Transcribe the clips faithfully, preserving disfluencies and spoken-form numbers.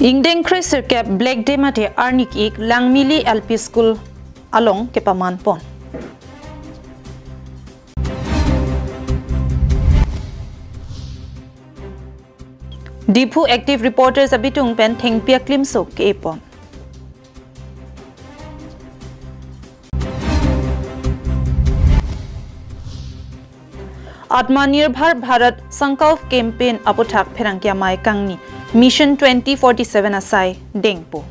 Ingdeng kre sirkep Black Day mate arni ik Langmili L P School along kepaman pon. Diphu Active Reporters abitung pen thengpi aklimso ke-e pon. Atmanirbhar Bharat Sankalp Campaign aputhak pherangke amei kangni Mission twenty forty-seven asai dengpo.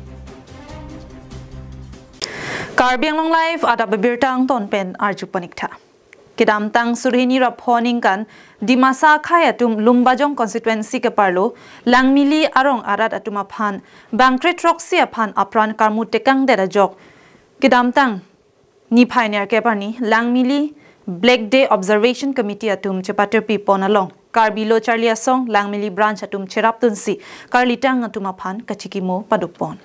Karbi Anglong Live adap abirta angton pen arju pon ik tha. Kedamtang suri hini ra pho ningkan Dimasa akhei atum Lumbajong constituency keparlo Langmili arong arat atum aphan bang kre throksi aphan apran karmut tekangdet ajok kedamtang niphai nerkep arni Langmili Black Day Observation Committee atum chepatirpi pon along Karbi Lo Charli Asong Langmili branch atum cherapdunsi karlitang atum aphan kachikimo padopon.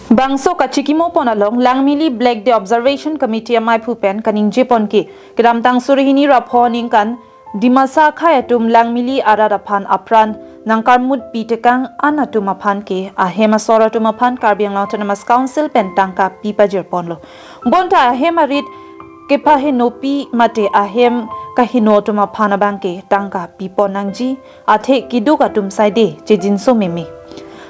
Bangso kachikimo pon along Langmili Black Day Observation Committee ameiphu pen kaningje pon ke kedamtang suri hini ra pho ningkan Dimasa akhei atum Langmili arat aphan apran nangkarmut pi tekang an atum aphan ke ahem asor atum aphan Karbi Anglong Autonomous Council pen tangka pi pajir ponlo. Bonta ahem arit kepahenopi mate ahem kaheno atum aphan abang ke tangka pi pon nangji, athe keduk atum saide chejinso meme.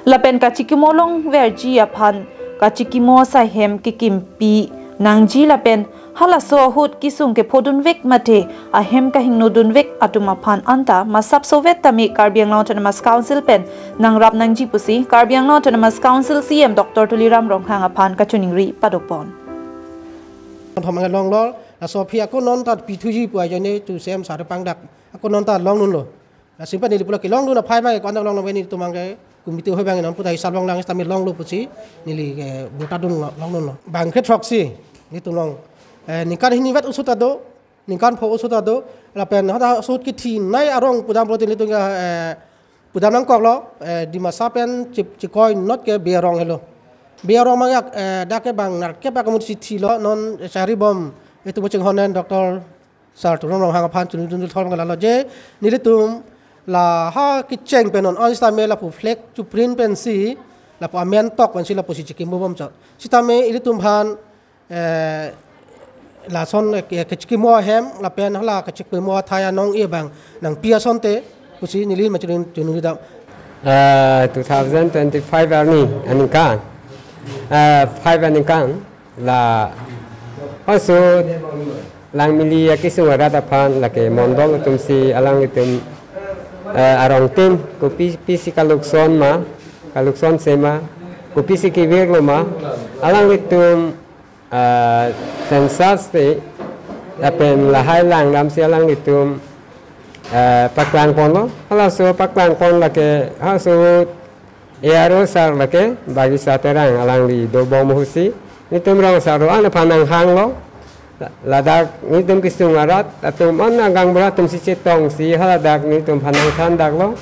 Lapen kachikimo longverji aphan kachikimo asai hem kekimpi nangji lapen halaso ahut kesung kephodunvek mate ahem kahingnodunvek atum aphan anta masap sovet tame Karbi Anglong Autonomous Council pen nangrap nangji pusi Karbi Anglong Autonomous Council C E M Doctor Tuliram Ronghang aphan kachiningri padopon. Thom ange longlor, laso aphi ako non ta pithuji pu ajoine tu C E M sir pangdak ako non ta longdunlo. Lasi pen neli pulo kelongdun aphai abang ko-an longlong beni tumang ke komiti hoi abang non puta hisap longlang sitame longlo pusi neli ke bota dun lo, longdunlo. Bang kre throksi nelitum along, eh, ningkan hini vet osut ta do, ningkan pho osut ta do, lapen hada osut kethenei arong pudam pulote nelitum ke, eh, pudam nangkoklo, eh, Dimasa pen chip chikoi not ke Bey arong helo. Bey arong abang ke, eh, dak ke bang nerkep akamu si thilo non, eh, chari bom, eh, tu bo chinghon en Doctor Sir Tuliram Ronghang aphan chunudun thor bang lalo je nelitum la ha kecheng pen non an sitame lapu flag chuprint pensi lapu amen tok pensi lapusi chikimo bomchot. Sitame ilitum aphan, eh, lason, eh, ke-, kechikimo ahem lapen hala kechikimo athai anong-e abang nangpi asonte pusi neli machun chunudam. Eh, two thousand twenty-five arni aningkan, eh, five aningkan la aso Langmili akesung arat aphan lake mondol atumsi alanglitum, eh, arongtin kopi pisi kalukson ma, kalukson se ma, kopisi kevirlo ma, alanglitum, eh, census te lapen lahai langdamsi alanglitum, eh, paklang ponlo. Halaso paklang pon lake halaso A R O sir lake Bagisa Terang alangli dobom ahutsi nelitum rong sar an aphan nanghanglo. La-, ladak nelitum kesung arat atum an agang bura atumsi chetongsi haladak nelitum aphan nangthandaklo.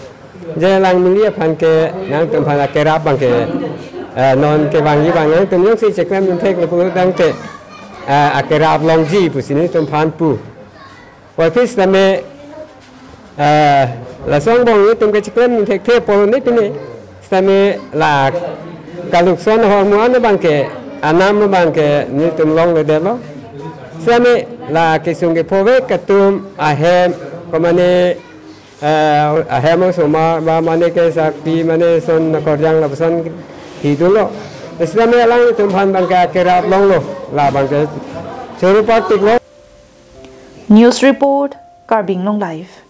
Je Langmili aphan ke nangtum aphan akerap abang ke, eh, non kevangji abang nangtum jongsi cheklem dun theklo pulo tangte, eh, akerap longji pusi nelitum aphan pu. Office tame, eh, lason angbong nelitum ke cheklem thekthe apor ne pine. Sitame la kalukson ahormu an abang ke, anam abang ke nelitum longledetlo. Sitame la kesung kephovek atum ahem, ko mane, eh, ahem osomar ba mane kesakpi mane son nakorjang lapuson hidunlo. Sitame alanglitum aphan abang ke akerap longlo, la abang ke choro partiklo. News report, Karbi Anglong Live.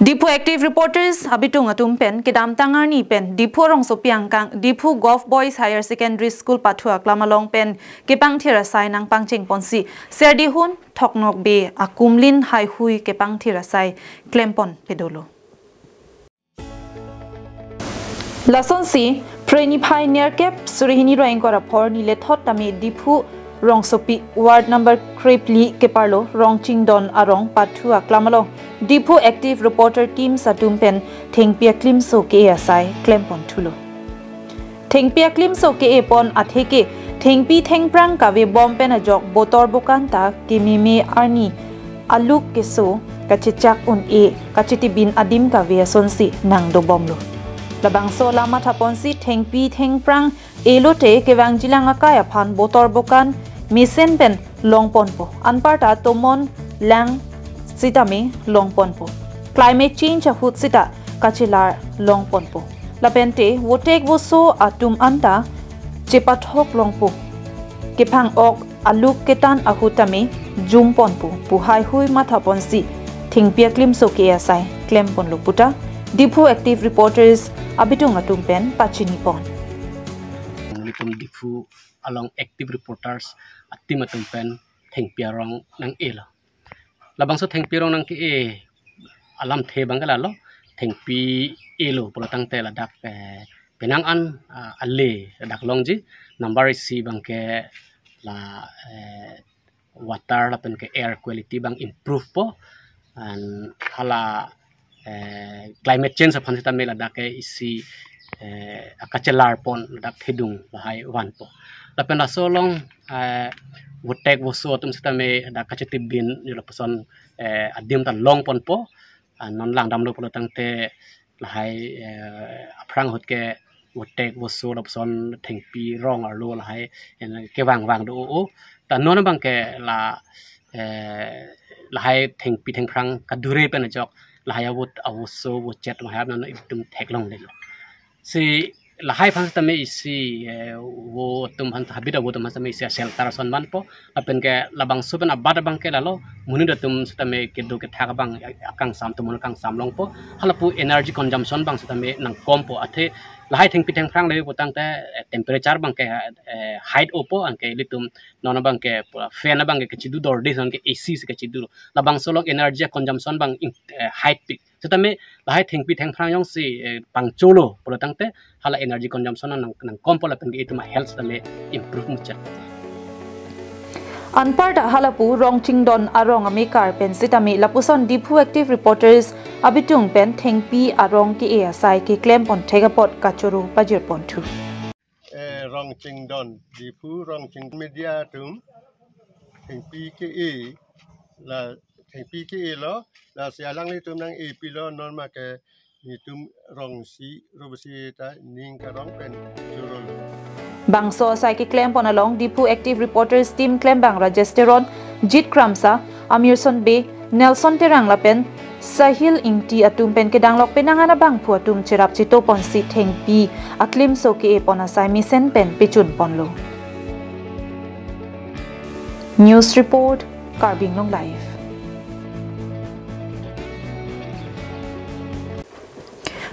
Diphu Active Reporters abitung atum pen kedamtang arni pen Diphu rongsopi angkang Diphu Govt Boys Higher Secondary School pathu aklam along pen kepangthir asai nangpangcheng ponsi Serdihun Thoknokbe akumlin haihui kepangthir asai klempon pedolo. Lasonsi, Phre niphai nerkep suri hini ra ingkoi ra phongo arni lethot tame Diphu rongsopi ward number kre phli keparlo Rongchingdon arong pathu aklam along Diphu Active Reporter teams atum pen thengpi aklimso ke-e asai klempon thulo. Thengpi aklimso ke-e pon atheke thengpi thengphrang kave bom pen ajok botor bokan ta kememe arni aluk keso kachechak un-e kachetibin adim kave asonsi nangdobomlo. Labangso alam mathaponsi thengpi thengphrang elote kevangjilang akai aphan botor bokan mesen pen longponpo. Anparta tomon lang sitame longponpo. Climate change ahut sita kachelar longponpo. Lapente votek voso atum anta chepathok longpo. Kephang-ok aluk ketan ahut tame jumponpo pu haihui mathaponsi thengpi aklimso ke asai klemponlo puta Diphu Active Reporters abitung atum pen pachinipon. Nelitum Diphu along active reporters a-team atum pen thengpi arong nang-elo. Labangso thengpi arong nang-e alamthe abang ke lalo, thengpi elo pulo tangte ladak, eh, penang an, ah, ale ladak longji, number isi abang ke la, eh, water lapen ke air quality abang improve po, and hala, eh, climate change aphan sitame ladak ke isi, eh, akachelarpon ladak thedung lahai vanpo. Lapen laso along, eh, votek voso atum sitame ladak kachetibin yo lapuson, eh, adim ta longponpo. Ah, non langdamlo pulo tangte lahai, eh, aphrang ahut ke votek voso lapuson thengpi rong arlo lahai, eh, kevang vang do o. Ta non abang ke la, eh, lahai thengpi thengphrang kadure pen ajok lahai avot avoso vochet lahai non itum theklonglelo. Si lahai aphan sitame isi, eh, vo atum aphan habit avo atum aphan sitame isi shelter ason vanpo. Lapen ke labangso pen abat abang ke lalo monit atum sitame kedo kethak abang akangsam, tomon akangsam longpo. Halapu energy consumption abang sitame nangkompo. Athe lahai thengpi thengphrang le pulo tangte, eh, temperature abang ke, eh, height opo, anke ilitum non abang ke pura fan abang ke kachidu dorde, non ke A C si kachidu. Labangso along energy consumption abang in-, eh, height pik. Sitame lahai thengpi thengphrang jongsi, eh, pangcholo pulo tangte hala energy consumption nang, nangkompo lapen ke itum a-health sitame improve muchot. Anparta halapu Rongchingdon arong amekar pen sitame lapuson Diphu Active Reporters abitung pen thengpi arong ke-e asai keklempon thek apot kachoro pajirponthu. Eh, Rongchingdon, Diphu Rongching media atum, thengpi ke-e, la thengpi ke-elo, lasi alanglitum nang-epilo, non ma ke netum rong isi ro pusi ta ning karong pen chorolo. Bangso asai keklempon along Diphu Active Reporters team klembang Rajesh Teron, Jit Kramsa, Amirson Bey, Nelson Terang lapen Sahil Ingti atum pen kedanglok penang an abangphu atum cherap chetoponsi thengpi aklimso ke-epon asai mesen pen pechunponlo. News report, Karbi Anglong Live.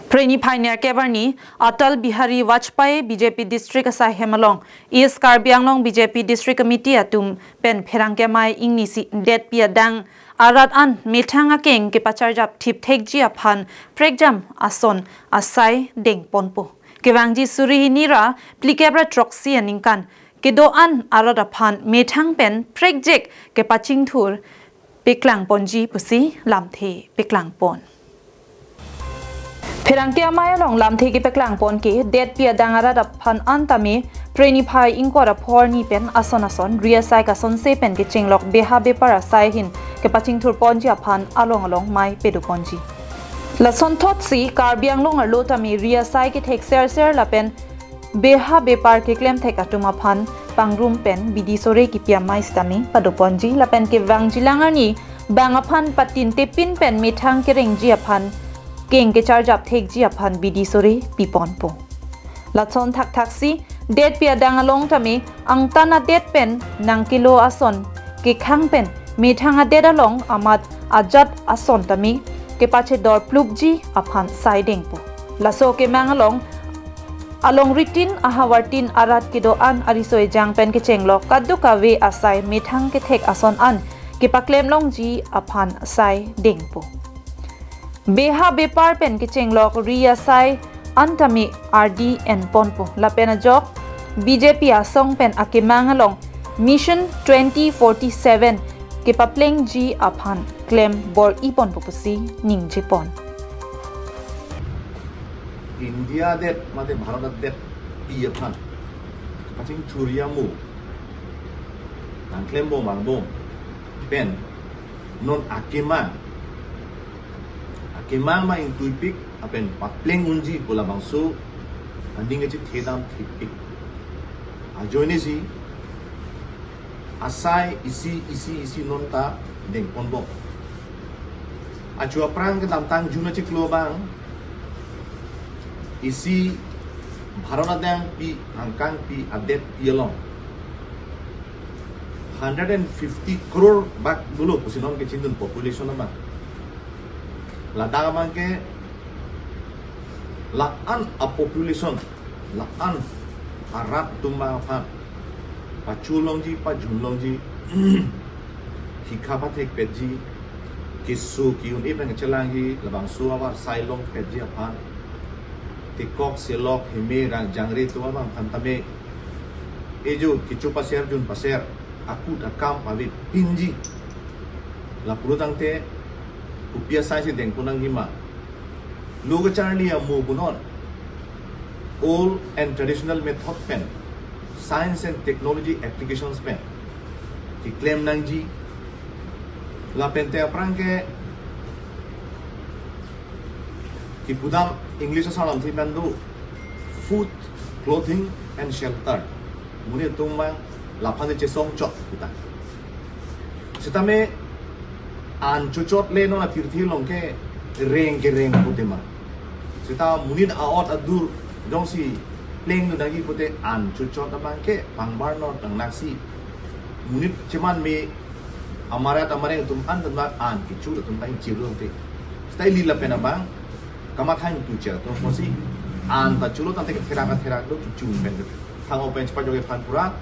Phreniphai nerkep arni Atal Bihari Vajpayee B J P District asaihem along East Karbi Anglong B J P District Committee atum pen pherangke amei ingnisi detpi adang arat an methang akeng kepacharjap thip thekji aphan prekjam ason asai dengponpo. Kevangji suri hini ra phlikep ra throksi aningkan kedo-an arat aphan methang pen prekjek kepachingthur peklangponji pusi lamthe peklangpon. Pherangke amei along lamthe kepeklangpon ke detpi adang arat aphan an tame Phreniphai ingkoi ra pho arni pen ason ason ri asai kasonse pen kechenglok beha bepar asai ahin kepachingthurponji aphan along along mei pedoponji. Lasonthotsi Karbi Anglong arlo tame ri asai kethek serser lapen beha bepar keklem thek atum aphan pangrum pen bidi sore kipi amei sitame padoponji lapen kevangjilang arni bang aphan patintepin pen methang kerengji aphan keng kecharjap thekji aphan bidi sore piponpo. Lason thakthaksi detpi adang along tame angtan adet pen nangkelo ason kekhang pen methang adet along amat ajat ason tame kepachedor plupji aphan sai dengpo. Laso kemang along alongritin ahavartin arat kedo-an ariso ejang pen kechenglok kadokave asai methang kethek ason an kepaklem longji aphan sai dengpo. Beha bepar pen kechenglok ri asai an tame ardi enponpo. Lapen ajok B J P asong pen akemang along Mission twenty forty-seven kepaplengji aphan klem bor-iponpo pusi ningjepon. India adet mate Bharat adet pi aphan kachingthur amo nangklembom arbom pen Non akemang, akemang ma ingtuipik lapen papleng unji pu labangso aning kachethedam thepik. Ajoinesi asai isi isi isi non ta dengponbom. Achu aphrang kedamtang June achiklo abang, isi Bharat adangpi, angkangpi, adetpi along hundred and fifty crore bak dolo pusi non kechindun population abang. Ladak abang ke la-an a population, la-an arat atum aphan pachulongji, pajunlongji, hikha pathekpetji, keso ki-un-e pen kachelangji, labangso avar sai longpetji aphan, tekok selok heme rang jangre atum abang aphan tame ejo kecho paser jun paser, akut akam avepinji. Lapu tangte kopi asai si dengpon nangji ma? Lo kacharli amo punon, old and traditional method pen, science and technology applications pen keklem nangji. Lapen te aphrang ke kipudam English asarlamthe pen do, food, clothing and shelter. Monit atum abang laphan chesong chot kita. Sitame an chochot le non apirthe along ke reng kereng pute ma. Sita monit a-ot adur jongsi plengdun nangji pute an chochot abang ke pangbar non tang naksi. Monit cheman me amarat amareng atum an atum an kecho atum ta ingchirlo te. Sita ili lapen abang kamatha ingtuichot atum pusi an ta cholo tangte ketherak ketherak do kecho pen. Thang open chepajok aphan pura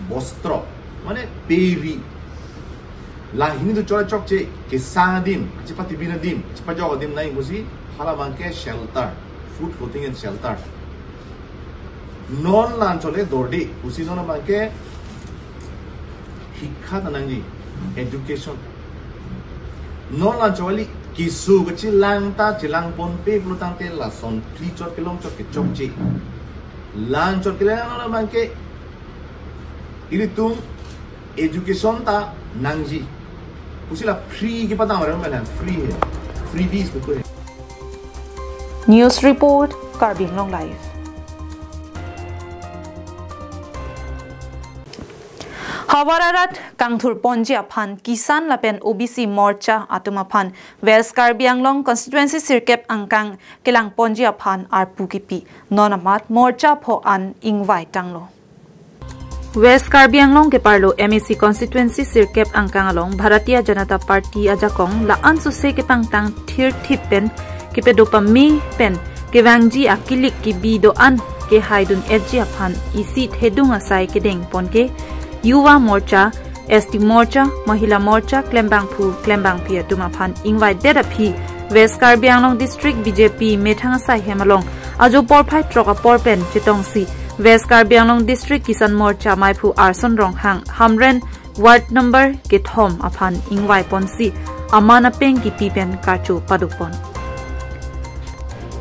bostro, mane peri, lahini do chora chokche, kesang adim, chepatibin adim, chepajok adim nangji pusi, hala abang ke shelter, food, clothing and shelter. Non la-an chole dorde pusi non abang ke hikha ta nangji, education. Non la-an chole keso kachelang ta chelangponpe pulo tangte lason phli chot kelong chot kechokche. La-an chot kelang non abang ke ilitum education ta nangji pusi la free kepadam ram mana, free he, freebies ko he. News report, Karbi Anglong Live. Havar arat kangthurponji aphan Kisan lapen O B C Morcha atum aphan West Karbi Anglong constituency sirkep angkang kelangponji aphan arpu kipi. Non amat morcha pho an ingvai tanglo. West Karbi Anglong keparlo M A C constituency sirkep angkang along Bharatiya Janata Party ajakong la-an suse kepangtang thirthip pen kepedo pame pen kevangji akilik kebi do-an kehaidun-etji aphan isi thedung asai kedengpon ke Yuva Morcha, S T Morcha, Mahila Morcha klembangphu klembangpi atum aphan ingvaidet aphi West Karbi Anglong District B J P methang asai hem along ajo porphai throk apor pen chetongsi West Karbi Anglong District Kisan Morcha amaiphu Arson Ronghang Hamren ward number kethom aphan ingvaiponsi aman apeng kipi pen karcho padopon.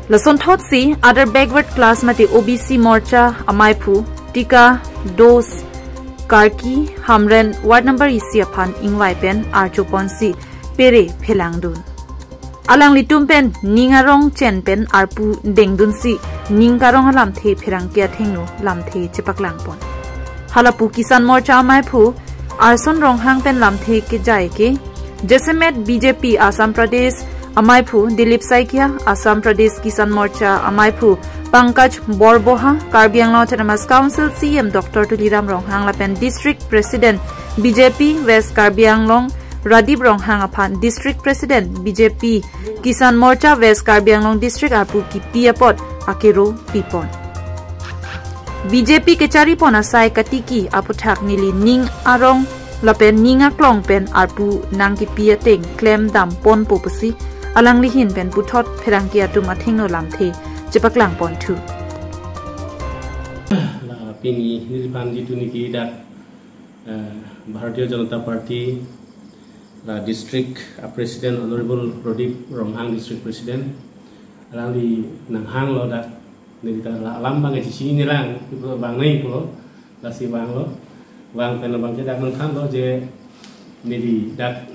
Lasonthotsi other backward class mate O B C Morcha amaiphu Tika Dos Karki Hamren ward number isi aphan ingvai pen archoponsi pere phelangdun. Alanglitum pen ning arong chen pen arpu dengdunsi ning karong alamthe pherangke athengno lamthe chepaklangpon. Halapu Kisan Morcha amaiphu Arson Ronghang pen lamthe kejai ke jasemet B J P Assam Pradesh amaiphu Dilip Saikia, Assam Pradesh Kisan Morcha amaiphu Pankaj Borboha, Karbi Anglong Autonomous Council C E M Doctor Tuliram Ronghang lapen District President B J P West Karbi Anglong Radip Ronghang aphan District President B J P Kisan Morcha West Karbi Anglong District arpu kipi apot akero pipon. B J P kecharipon asai katiki aputhak neli ning arong lapen ning aklong pen arpu nangkipi ateng klemdamponpo pusi alangli ahin pen puthot pherangke atum athengno lamthe chepaklangponthu. La pini neli aphan jitu niki dak, eh, Bharatiya Janata Party la district, ah, president Honorable Pradip Ronghang, district president, alangli nanghanglo dak, neli ta la alam abang kachini lang, ipu abang nai pulo, lasi vanglo, vang pen abang ke dak nangthanlo je neli dak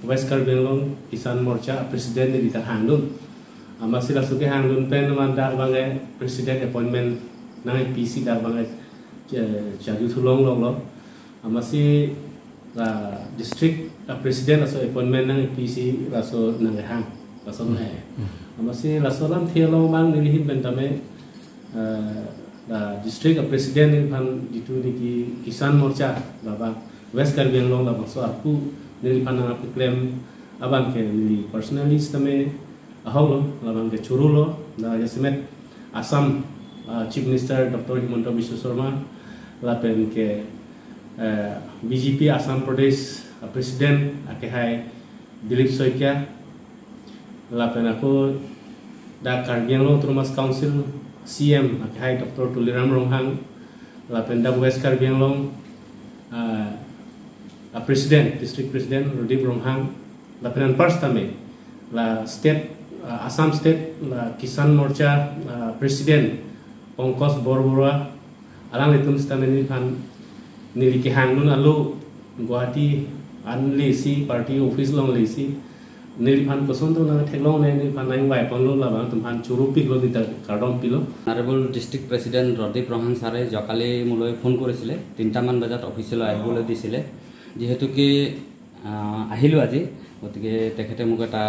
West Karbi Anglong Kisan Morcha president neli ta hangdun. Amatsi laso kehangdun pen man dak abang ke president appointment nangpi si dak abang ke, eh, chaju thulong longlo. Amatsi la district, ah, president laso appointment nangpi si laso nanghang. Laso Hmm. nang. Hmm. Amatsi laso alamthe along abang neli ahin pen tame, eh, la district, ah, president neliphan jitu niki Kisan Morcha labang West Karbi Anglong labangso arpu neliphan nangkeklem abang ke neli personally sitame ahoklo, labang ke chorolo, la jasemet Assam, ah, Chief Minister Doctor Himanta Biswa Sarma, lapen ke, eh, B J P Assam Pradesh, ah, President akehai Dilip Saikia, lapen ako dak Karbi Anglong Autonomous Council C M akehai Doctor Tuliram Ronghang, lapen dak West Karbi Anglong, ah, ah, President, District President Rodip Ronghang, lapen anpar sitame la state, ah, Assam State la Kisan Morcha, ah, President Pankaj Borbarua, alanglitum sitame neliphan neli kehangdun alo Guwahati an lesi party office along lesi neliphan koson to nangtheklongle neliphan nangvaiponlo labang atum aphan choro piklo neli ta kardom pilo. Honorable District President Rodip Ronghang ছাৰে যোৱাকালি মোলৈ ফোন কৰিছিলে, তিনিটামান বজাত অফিচলৈ আহিবলৈ দিছিলে। যিহেতুকে আহ, আহিলোঁ আজি। গতিকে তেখেতে মোক এটা,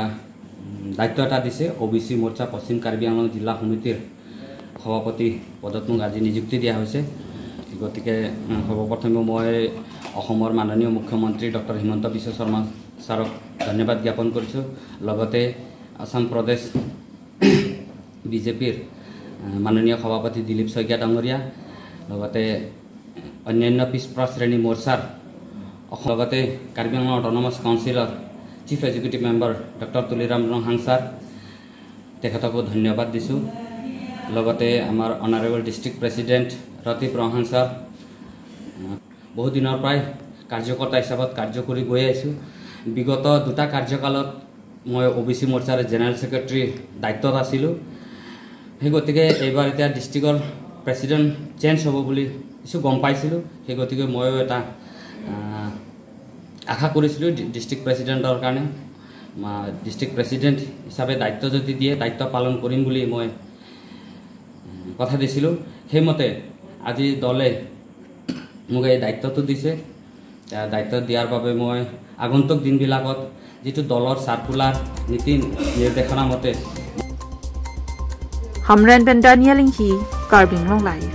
উম, দায়িত্ব এটা দিছে, অ' বি চি মৰ্চা পশ্চিম কাৰ্বি আংলং জিলা সমিতিৰ সভাপতি পদত মোক আজি নিযুক্তি দিয়া হৈছে। গতিকে, উম, সৰ্বপ্ৰথমে মই অসমৰ মাননীয় মুখ্যমন্ত্ৰী ডক্টৰ হিমন্ত বিশ্ব শৰ্মা ছাৰক ধন্যবাদ জ্ঞাপন কৰিছোঁ। লগতে আছাম প্ৰদেশ বি জে পিৰ, আহ, মাননীয় সভাপতি দিলীপ শইকীয়া ডাঙৰীয়া, লগতে অন্যান্য পিছপৰা শ্ৰেণী মৰ্চাৰ অসম, লগতে কাৰ্বি আংলং অট'নমাছ কাউন্সিলৰ chief executive member doctor Tuliram Ronghang sir, তেখেতকো ধন্যবাদ দিছোঁ। লগতে আমাৰ honourable district president Ratip Ronghang sir, আহ, বহু দিনৰ পৰাই কাৰ্যকৰ্তা হিচাপত কাৰ্য কৰি গৈ আহিছোঁ। বিগত দুটা কাৰ্যকালত মই অ' বি চি মৰ্চাৰ জেনেৰেল ছেক্ৰেটাৰী দায়িত্বত আছিলোঁ। সেই গতিকে এইবাৰ এতিয়া ডিষ্ট্ৰিক্টৰ প্ৰেচিডেণ্ট চেঞ্জ হ'ব বুলি কিছু গম পাইছিলোঁ। সেই গতিকে ময়ো এটা, আহ, আশা কৰিছিলোঁ ডি-, ডিষ্ট্ৰিক্ট প্ৰেচিডেণ্টৰ কাৰণে, আহ, ডিষ্ট্ৰিক্ট প্ৰেচিডেণ্ট হিচাপে দায়িত্ব যদি দিয়ে, দায়িত্ব পালন কৰিম বুলি মই, উম, কথা দিছিলোঁ। সেইমতে আজি দলে মোক এই দায়িত্বটো দিছে। আহ, দায়িত্ব দিয়াৰ বাবে মই আগন্তুক দিনবিলাকত যিটো দলৰ চাৰ্কুলাৰ, নীতি নিৰ্দেশনা মতে Hamren pen Daniel Inghi, Karbi Anglong Live.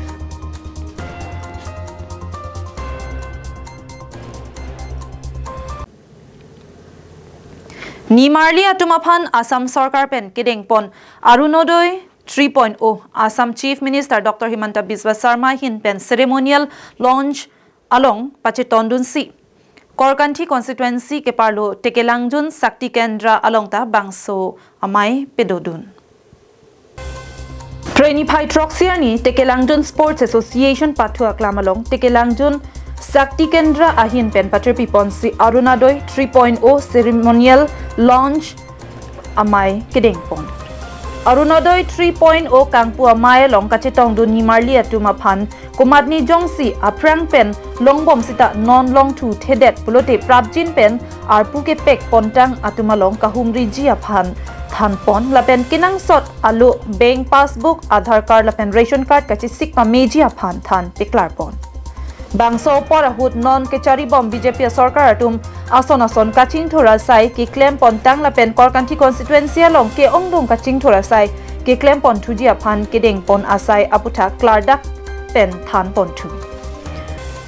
Nimarli atum aphan Assam Sorkar pen kedengpon Arunodoi three point oh, Assam Chief Minister Doctor Himanta Biswa Sarma ahin pen ceremonial launch along pachetondunsi Korkanthi constituency keparlo Tekelangjun Shakti Kendra along ta bangso amei pedodun. Phre niphai throksi arni Tekelangjun Sports Association pathu aklam along Tekelangjun Shakti Kendra ahin pen patirpiponsi Arunodoi three point oh ceremonial launch amei kedengpon. Arunodoi three point oh kangpu amei along kachetongdun nimarli atum aphan komatne jongsi aphrang pen longbom sita non longthuthedet pulote prapjin pen arpu kepekpontang atum along kahumriji aphan thanpon lapen kenangsot alo bank passbook, Aadhaar card lapen ration card kachesik pameji aphan than peklarpon. Bangso apor ahut non kecharibom B J P sorkar atum ason ason kachingthur asai keklempontang lapen Korkanthi constituency along ke-ongdung kachingthur asai keklemponthuji aphan kedengpon asai aputhak klardak pen thanponthu.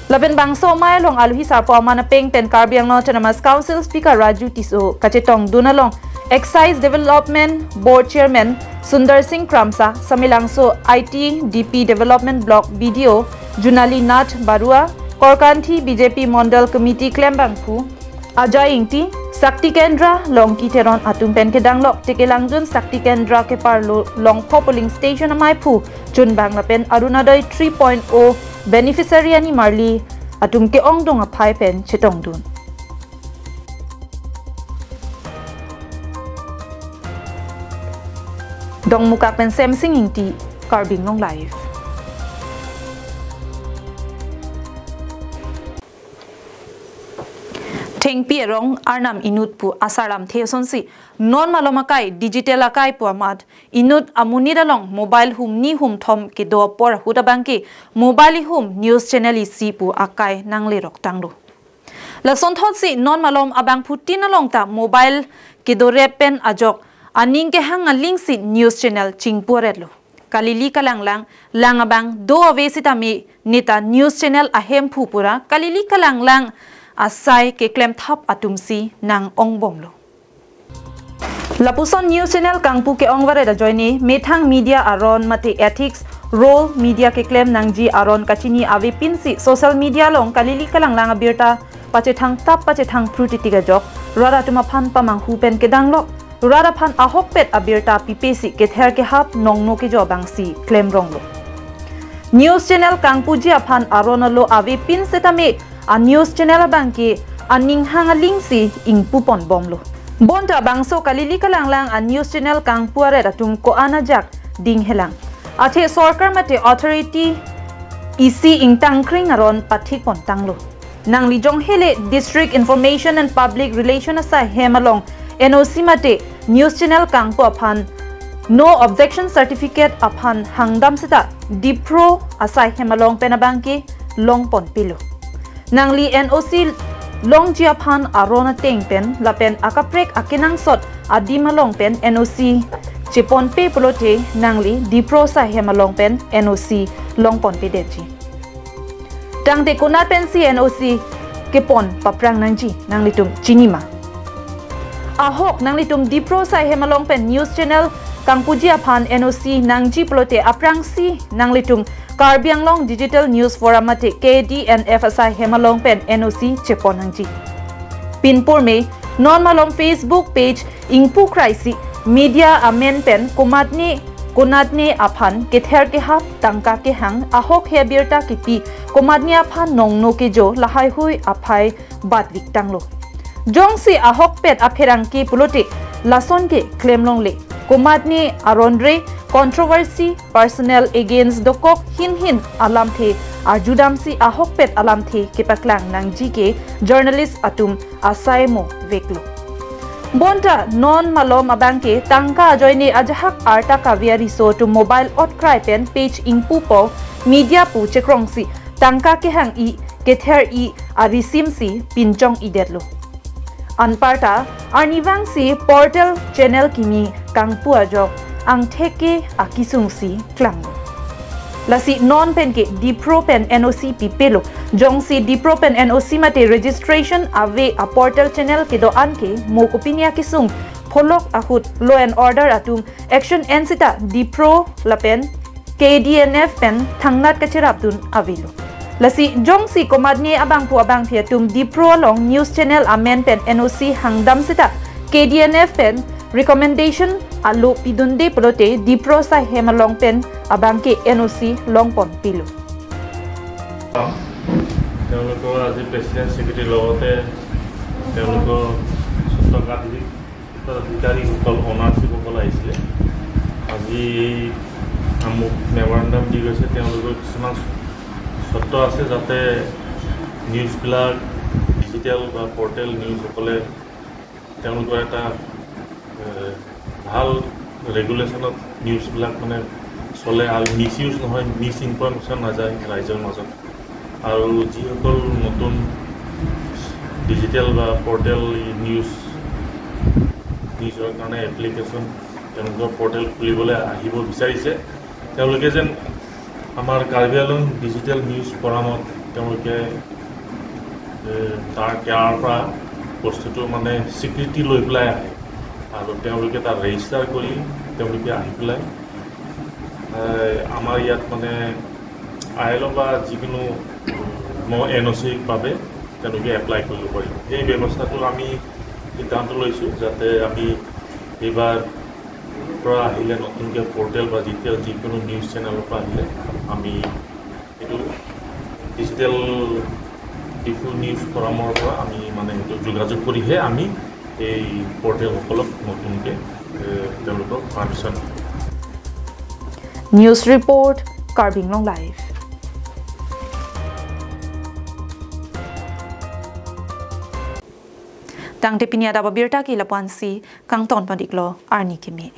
Lapen bangso amei along aluhi sarpo aman apeng pen Karbi Anglong Autonomous Council Speaker Raju Tisso kachetongdun along Excise Development Board Chairman Sundar Singh Kramsa, Samelangso I T D P Development Block B D O Junali Nath Barua, Korkanthi B J P Mondal Committee klembangphu Ajay Ingti, Shakti Kendra Longki Teron atum pen kedanglok Tekelangjun Shakti Kendra keparlo Longpho polling station ameiphu chunbang lapen Arunodoi three point oh beneficiary animarli atum ke-ongdung aphai pen chetongdun. Dongmukak pen Semsing Ingti, Karbi Anglong Live. Thengpi arong arnam inut pu asarlamthe asonsi non malom akai digital akai pu amat inut amonit along mobile humni humthom kedo apor ahut abangke mobile ihum news channel isi pu akai nanglerok tanglo. Lasonthotsi non malom abangphutin along ta mobile kedorep pen ajok aning kehang alingsi news channel chingpuaretlo. Kalili kalanglang lang abang do ave sitame neta news channel ahemphu pura kalili kalanglang asai keklemthap atumsi nang-ongbomlo. Lapuson news channel kangpu ke-ongvaret ajoine methang media aron mate ethics, role media keklem nangji aron kachini avepinsi social media along kalili kalanglang abirta pachethangtap pachethangphru titik ajok rat atum aphan pamanghu pen kedanglok rat aphan ahokpet abirta pipesi kether kehap nongno kejo abangsi klemronglo. News channel kangpuji aphan aron alo avepin setame a news channel abangke aning hang alingsi ingpuponbomlo. Bonta bangso kalili kalanglang a news channel kangpuaret atum ko-an ajak dinghelang. Athe sorkar mate authority isi ingtangkring aron pathikpontanglo. Nangli jonghele District Information and Public Relation asai hem along N O C mate news channel kangpu aphan no objection certificate aphan hangdam seta DIPRO asai hem along pen abangke longponpilo. Nangli N O C longji aphan aron ateng pen lapen akaprek akenangsot adim along pen N O C cheponpe pulote nangli DIPRO asai hem along pen N O C longponpedetji. Tangte konat pensi N O C kepon paprang nangji nanglitum chinima? Ahok nanglitum DIPRO asai hem along pen news channel kangpuji aphan N O C nangji pulote aphrangsi nanglitum Karbi Anglong Digital News Forum mate K D N F asai hem along pen N O C chepon nangji. Pinpur me non malom Facebook page ingpu kraisi media amen pen komatne konatne aphan kether kehap tangka kehang ahok he abirta kipi komatne aphan nongno kejo lahaihui aphai batviktanglo. Jongsi ahokpet apherangke pulote lason ke klemlongle komatne aronre controversy personal against dokok hinhin alamthe arjudamsi ahokpet alamthe kepaklang nangji ke journalist atum asai mo veklo. Bonta non malom abangke tangka ajoine ajahak arta kavia riso atum mobile otkrai pen page ingpupo media pu chekrongsi tangka kehang-i kether-i arisimsi pinchong-idetlo. Anparta arnivangsi portal channel kimi kangpu ajok angtheke akesungsi klanglo. Lasi non penke DIPRO pen N O C pipelo. Jongsi DIPRO pen N O C mate registration ave a portal channel kedo-an ke mo kopine akesung pholok ahut law and order atum action en seta DIPRO lapen K D N F pen thangnat kacherapdun avelo. Lasi jongsi komatne abangphu abangphi atum DIPRO along news channel amen pen N O C hangdam seta K D N F pen recommendation alo pidunde pulote DIPRO asai hem along pen abangke N O C longponpilo. তেওঁলোকৰ আজি প্ৰেচিডেণ্ট ছেক্ৰেটাৰীৰ লগতে তেওঁলোকৰ স্বত্বাধিকাৰী স্বত্বাধিকাৰীসকল, অনাৰশ্বিপসকল আহিছিলে। আজি এই আমুক মেমৰেণ্ডাম দি গৈছে, তেওঁলোকৰ কিছুমান চৰ্ত আছে যাতে নিউজবিলাক ডিজিটেল বা পৰ্টেল নিউজসকলে তেওঁলোকৰ এটা, এ, ভাল ৰেগুলেশ্যনত নিউজবিলাক মানে চলে আৰু মিছ ইউজ নহয়, মিছ ইনফৰমেশ্যন নাযায় ৰাইজৰ মাজত। আৰু যিসকল নতুন ডিজিটেল বা পৰ্টেল নিউজ, নিউজৰ কাৰণে এপ্লিকেশ্যন তেওঁলোকৰ পৰ্টেল খুলিবলৈ আহিব বিচাৰিছে, তেওঁলোকে যেন আমাৰ কাৰ্বি আংলং ডিজিটেল নিউজ ফৰামত তেওঁলোকে, এ, তাৰ, ইয়াৰ পৰা বস্তুটো মানে স্বীকৃতি লৈ পেলাই আহে আৰু তেওঁলোকে তাত ৰেজিষ্টাৰ কৰি তেওঁলোকে আহি পেলাই, এ, আমাৰ ইয়াত মানে আই এল অ' বা যিকোনো এন অ' চিৰ বাবে তেওঁলোকে এপ্লাই কৰিব পাৰিব। সেই ব্যৱস্থাটো আমি সিদ্ধান্ত লৈছোঁ যাতে আমি এইবাৰ পৰা আহিলে নতুনকৈ পৰ্টেল বা যেতিয়া যিকোনো নিউজ চেনেলৰ পৰা আহিলে আমি এইটো ডিজিটেল ডিফু নিউজ ফৰামৰ পৰা আমি মানে সেইটো যোগাযোগ কৰিহে আমি এই পৰ্টেলসকলক নতুনকৈ, এ, তেওঁলোকক পাৰ্মিশ্যন দিম। News report, Karbi Anglong Live. Tangte pini adap abirta ke lapu-ansi kangton pon-iklo, arni keme.